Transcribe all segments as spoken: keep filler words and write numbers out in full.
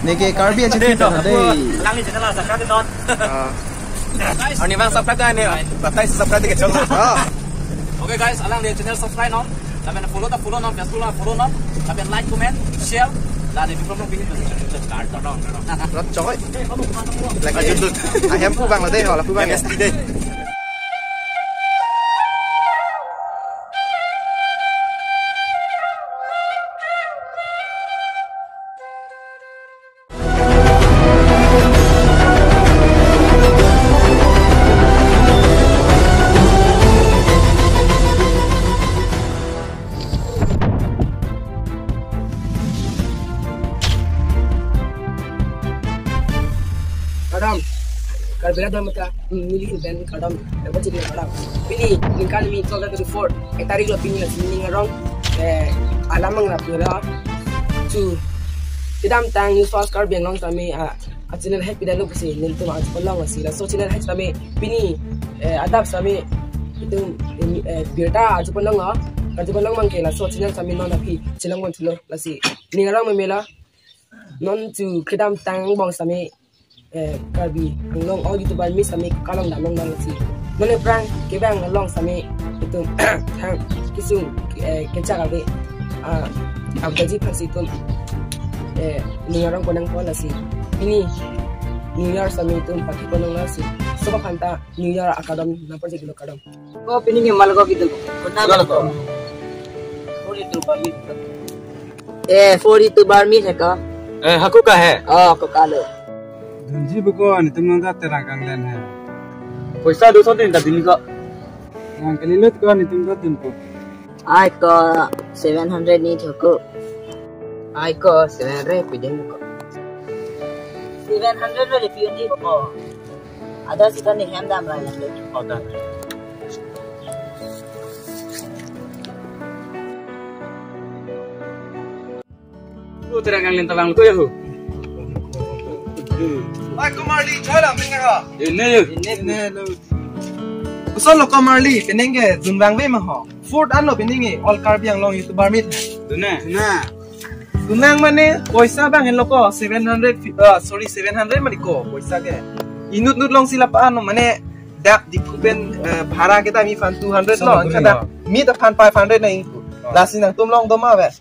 Neke Karbi aja kita deh. Alangli channel subscribe non. Ah. Guys, ani bang subscribe dah ni. Batai subscribe ke channel. Ah. Okay guys, alangli channel subscribe non. Lapen follow ta follow non, Facebook la follow non. Lapen like, comment, share. Lapen di promo pin. Rat choi. Like aja tuh. Ahem pu bang la deh, hola pu bang ya. Kardom. Karbi arat mata neli pen kardom. Dapat jadi kardom. Pini ningkan mi tol dari four. Ek tarik lo pini nasi ning arong. Eh, alam mengerap tu lah. Tu. Kedamtang News Fast Karbi Anglong tame, ah, a channel hack pidalo pusi nelitum ajo pon long lasi. Laso channel hack tame pini, eh, adap tame itum, eh, birta ajo pon long lo. Ajo pon long abang ke laso channel tame non aphi chelong pon thulo lasi. Ning arong meme lo. Non tu kedamtang angbong tame, eh, Karbi Anglong all YouTuber mi tame kalong damlong dam lasi. Non aphrang kevang along tame itum thang kesung, eh, kechak ave, ah, abdaji aphansi itum, eh, ning arong pon nangpo lasi. Pini New Year tame itum party pon long lasi. Sob aphanta New Year akardom, nang project lo kardom. Ko pini ke mal ko gitu. Kota ko. Four YouTuber mi. Eh, four YouTuber mi hai ko. Eh, hako ka hai? Oh, ko kalo. Dunji beko, netum nang ta terang kanglen hai. Poisa do so din ta dun ko. Nang kalilut ko, netum ta dunpo. Ai ko seven hundred ni thoko. Ai ko seven hundred pideng ko. Seven hundred lo le pideng ko. Ada sita ni hem dam lai. Oh, dam. Lu terang kanglen tabang ko ya hu. Ai, ko Marli, choi la, pini ha. Ini ya. Ini, ini, lu. Koson lo ko Marli, pini ke dunvangve ma ho. Fourth anlo pini ke All Karbi Anglong YouTuber Meet. Dun na. Dun na. Dunang mane, poisa abang henlo ko, seven hundred, uh, sorry, seven hundred mane ko, poisa ke. Inut nut longsi lapu-an lo, mane, dak Diphu pen, eh, bhara kita mi aphan two hundred lo, angkha dak meet aphan five hundred na ingpu. Oh. Lasi nangtum longdun ma ave.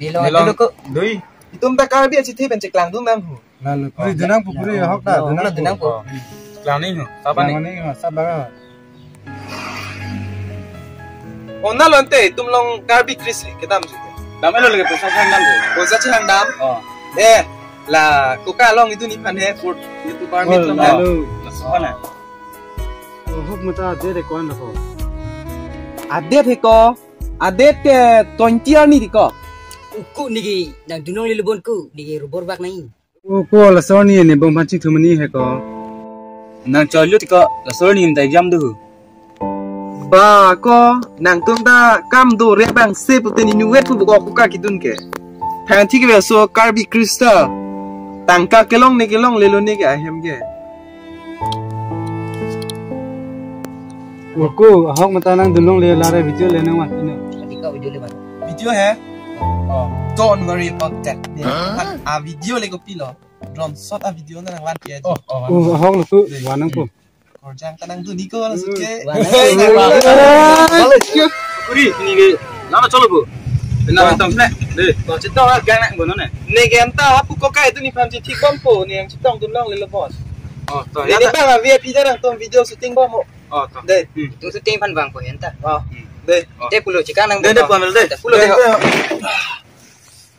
Neli longdun ko. Doi. Itum ta Karbi achethe pen cheklang dun nang hu. Lalu, puri dunang pu, puri ahok ta, dunang pu. Dunang pu. Klang ni hu, sapa ni? Klang ni hu, sapa? Oh, na lo ante, itum long Karbi Christmas kedam si. Dam elo lagi poisa chehang dam si. Poisa chehang dam? Oh. Eh, la, koka long itum nephan he, fourth YouTuber Meet lo. Oh, lalu. Laso aphan na. Oh, ahok mata adet ko an lo ko. Adet he ko. Adet ke twenty arni di ko. Ko neke nangdun longle lo bon ko, neke rubor bak nai. O ko laso arni ne bom phan chingthum arni he ko. Nang choi lo ti ko, laso arni ta exam do hu. Ba ko, nangtum ta kam do re bang se pute ni nuet pu ko koka kedun ke. Thang thik ve so Karbi Krista. Tangka kelong ne kelongle lo ne ke ahem ke. Ko, ahok mata nangdun longle la re video le nangvan pino. Adi ka video le van. Video he? Oh, don't worry about that. Huh? A video le kopi lo. Drone shot a video nangvan pi aja. Oh, oh. Oh, ahok lo tu, van nang ko. Korjang ta nangdun ni ko, langsung ke. Van nang ko. Uri, ini ke. Lama cholo bu. Pina bantam sne. Deh, to chito gang nak bono ne. Ne ke anta apu koka itum nephan chithik bompo, ne nangchetong dun longle lo bon. Oh, to. Ini bang V I P dah nangtum video shooting bompo. Oh, to. Deh. Hmm. Itum shooting aphan vangpo anta. Oh. Hmm. Deh. Oh. Te pulo chikang nang. Deh, deh, pulo deh. Te pulo deh.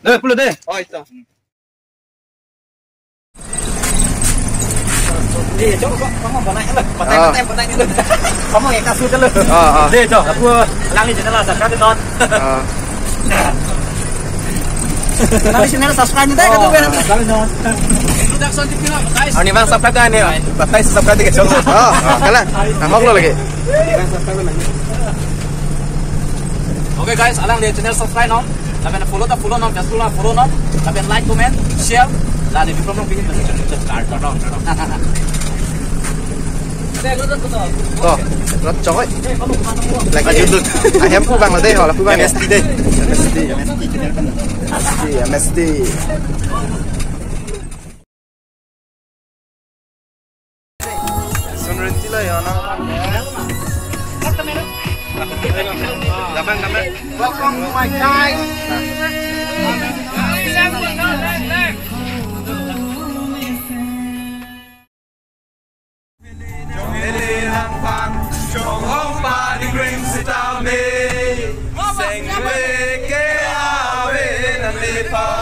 Deh, pulo deh. Oh, ito. Deh, chok, chok, kamu banai lo. Banai, ah, banai, banai lo. Kamu yang kasih dulu. Ah, ah. Deh, chok, aku alangli channel subscribe non. Ah. Alangli channel subscribe ni deh, kata gue nanti. Introduction dikit lah, guys. Ani bang subscribe dah ni. Batai subscribe dikit, chok. Ah, ah, kalang. Ahok lo lagi. Okay guys, alangli channel subscribe non. Lapen follow ta follow non, Facebook la follow non. Lapen like, comment, share. Lapen di promo pin. To, rat choi. Like aja tuh. Ahem pu bang la deh, hola pu bang ya. M S T deh. M S T. M S T, M S T. Welcome to my guys.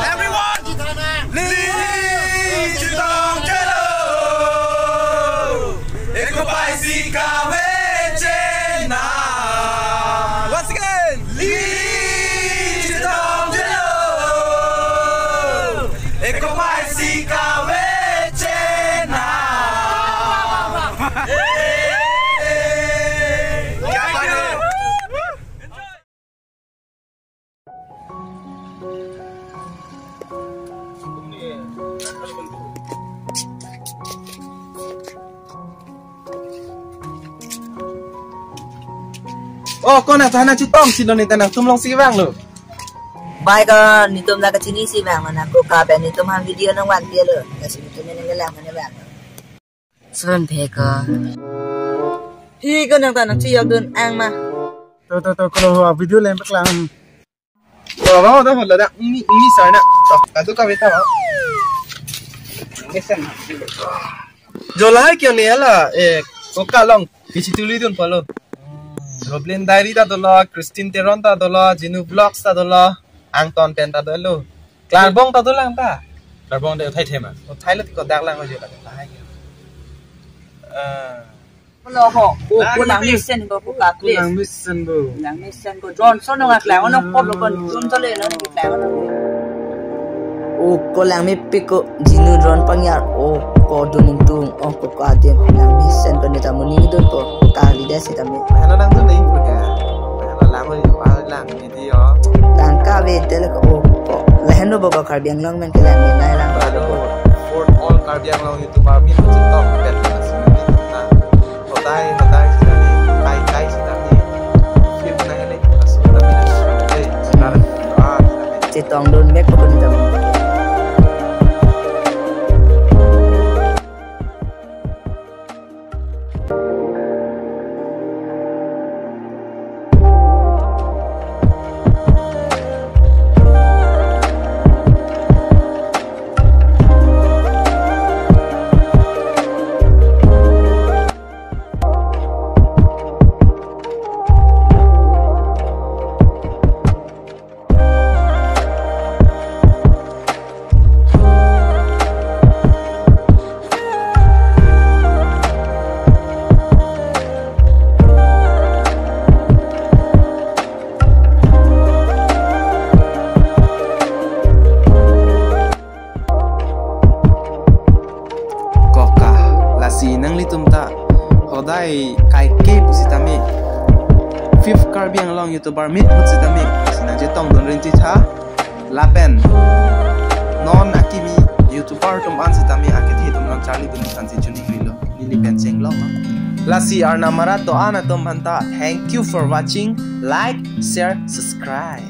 Everyone! Once again. Oh, ko nangthan nangchetong si lo, neta nangtum longsi vanglo. Bai ko, netum ta kachinisi vanglo, nang ko ka pen netum aphan video nangvanpilo. Lasi netum nangkelang mane vanglo. Son phe ko. Hi ko nangta nangchiyok dun ang ma. To, to, to, ko lo video lem paklang. Wa, wa, da hola da, umi, umi sa na. To, adu ka beta wa. Listen. Jo lahai kyo ne hala, eh, ko kalong, kichi tuli dun palo. Roblin Diary ta dolo, Christine Teron ta dolo, Jinu Vlogs ta dolo, Angton pen ta dolo. Klarbong ta dolang ta. Klarbong de uthai thema. Uthai lo ti ko dak lang jo ta. Lahai kyo. Eh. Lo ho, o, ko lang mesen ko, ko ka, please. Lang mesen bo. Lang mesen ko. Johnson nang aklang, ono pop lo kon, Johnson le, no, aklang, ono. O, ko lang mepik ko, Jinu Ron Pangyar, o, ko Duning Tung, o, ko ka adim, lang mesen ko, neta moning dun ko, ko kali desi tame. Hello, nang tu dei, ko ka. Hello, lang, lang. Video. Tangka ave tele ko, o, ko. Lahenlo bo ko Karbi Anglong men kelang menai lang. Aduh, for all Karbi Anglong YouTuber, min chetong pen na sini na. Hotai, hotai sitame, kai, kai sitame. Film na hele, asu na mina. Hey, sekarang, ah, sitame. Chetong dun mek ko ni tam. Koka, lasi nanglitum ta hodai kaike pusitame, fifth Karbi Anglong YouTuber Meet ahut sitame, lasi nangchetong dun rinti tha, lapen non akimi YouTuber atum an sitame akethe atum nangcharli dun thansi chuni hilo, neli pen chenglok. Lasi arnam arat do-an atum aphan ta, thank you for watching, like, share, subscribe.